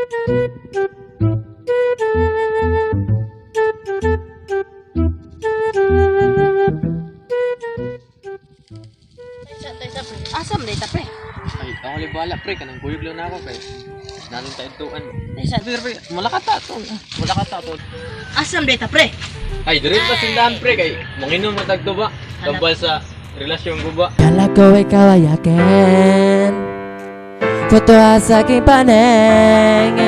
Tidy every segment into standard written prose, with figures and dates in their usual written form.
Taysa, taysa, pre. Asa man dayta, pre? Ay, ako lang bahala pre, kanang kuyog lang na ako kay. Nanon tayo tuan. Taysa. Pre, pre, malakata to. Malakata to. Asa man dayta, pre? Ay, dire pa sindahan pre kay manginom na tagto ba? Tambal sa relasyon ko ba? Kala ko ikaw ay akin. Totoo sa aking paningin,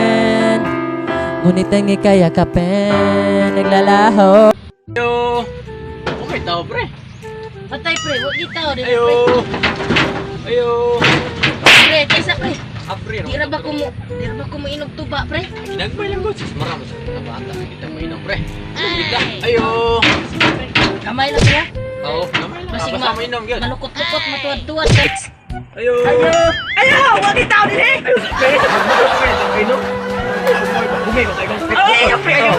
ngunit ang ika'y yakapin, naglalaho. Ayo. Okay tao pre. Patay, pre. Wa gitaw diri, Ayo. pre. Ayo. Pre, taysa, pre. Apre. Di ra ba ko mo inog tuba, pre? Ginagmay lang ko sis maramo sa mga bata kita mainom pre. Kita. Ayo. Sige, pre. Kamay lang, pre. Oo, gamay lang. Basig Basta mainom gyud. Malukot-lukot, matuwad-tuwad ka. Ayo. Ayo, wa gitaw diri. Ayo pre. Ayo.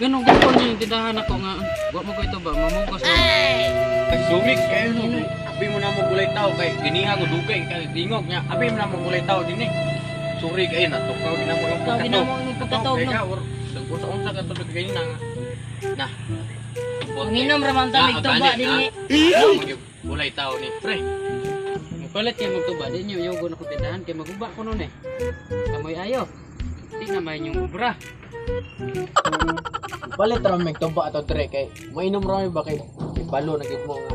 Ganun ko niya yung tindahan ako nga. Wa mo ko ito ba? Mamugos mo. Ay, sumik kayo no. Abi mo na mo gulay tao kay giniha ko dugay kay tingog niya. Abi mo na mo gulay tao dinhi. Sorry kayo na tukaw ginamo yung Tukaw ginamo yung pagkatog, no? Dagko sa unsa ka tulog kayo na nga. Na. Manginom ra man ta mig tuba dinhi. Gulay tao ni pre. Magpalit kayo magtuba. Di niyo yogo na ko tindahan. Kay maguba ko nun eh. Kamoy ayo. Di na may inyong ubra. Palit ra mig tuba ato tre kay mainom ra mi ba kay balo na gid mo nga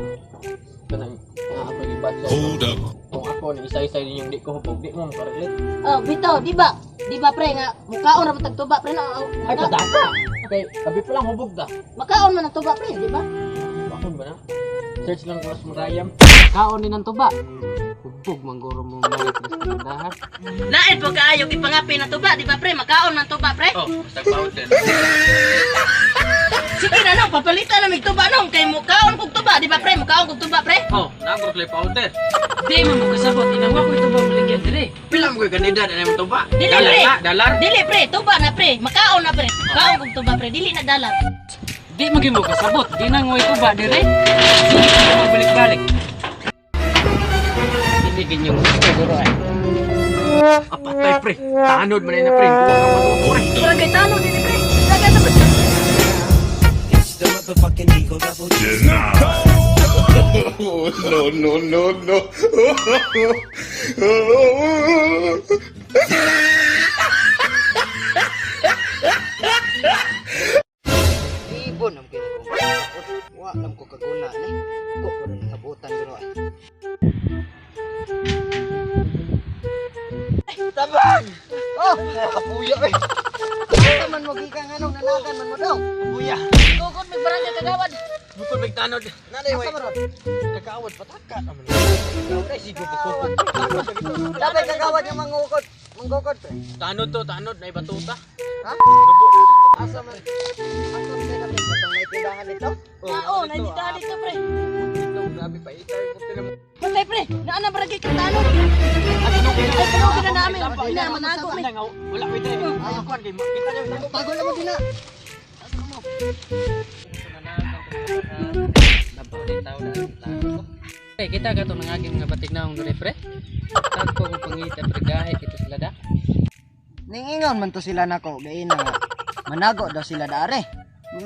kanang nga ako gibatso. Hold up. Kung ako ni isa-isa ninyong di ko hubog di mo makarelate. Oh, bitaw, di ba? Di ba, pre, nga mukaon ra man tag tuba, pre, no? Ay pataka. Kay abi pa lang hubog da. Makaon man ang tuba, pre, di ba? Bakon ba na? Search lang ko sa Murayam. Kaon ni ng tuba. Hubog mangguro mo malit sa tindahan. Lain po kaayo ipangapin na tuba, di ba, pre? Makaon man tuba, pre. Oh, basta powder. Sige na no, papalitan na mig tuba no kay mukaon kog tuba, di ba, pre? Mukaon kog tuba, pre. Oh, nagro clay powder. Di man mo kasabot. Inawa ko ito ba maligyan dire. Pila mo koy kanidad ana mo tuba? Dili, Dalar pre. na, dalar. Dili, pre, tuba na, pre. Makaon na, pre. Kaon kog tuba, pre. Dili na dalar. Di man gyud mo kasabot. Di na ngoy tuba dire. Sige ko magbalik-balik. Hindi ginyong gusto guro ay. Apatay pre. Tanod man na pre. Kuha ka pa to, pre. Barangay tano dili, pre. Dagan sa pre. No, no, no, no. Ibon ang kini ko. Wa lam ko kaguna ni. Ko ko rin habutan guro ay. Tabang! Oh, kapuya eh. Asa man mo gikan anong nanagan man mo daw? Kapuya. Gugod mig barangay kagawad. Bukod mig tanod. Nanay way. Asa man ron? Kagawad pataka naman. Pre sigo ko. Dapat kagawad yung mangukod. Manggukod pre. Tanod to, tanod na batuta. Ha? Nubo. Asa man? Asa man kay kapit itong may tindahan dito? Oo, nandito dito, pre. Ito, grabe pa itay ko tila mo. Patay, pre. Naa na barangay katano. Ay, tunugi na namin. Di na manago mi. Wala ko itay. Ayaw kuan kay kita niyo. Pagol na mo din na. Labaw din tao na ang ko. Pre, kita ka to nangaging mga batig naong dire pre. Tagpo ko pangita pre gahi kita sila da. Ningingon man to sila nako gay na. Manago daw sila dare.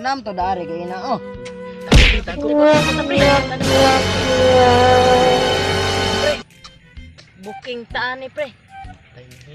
Nam to dare gay na oh. Pre. Booking taan ni, pre.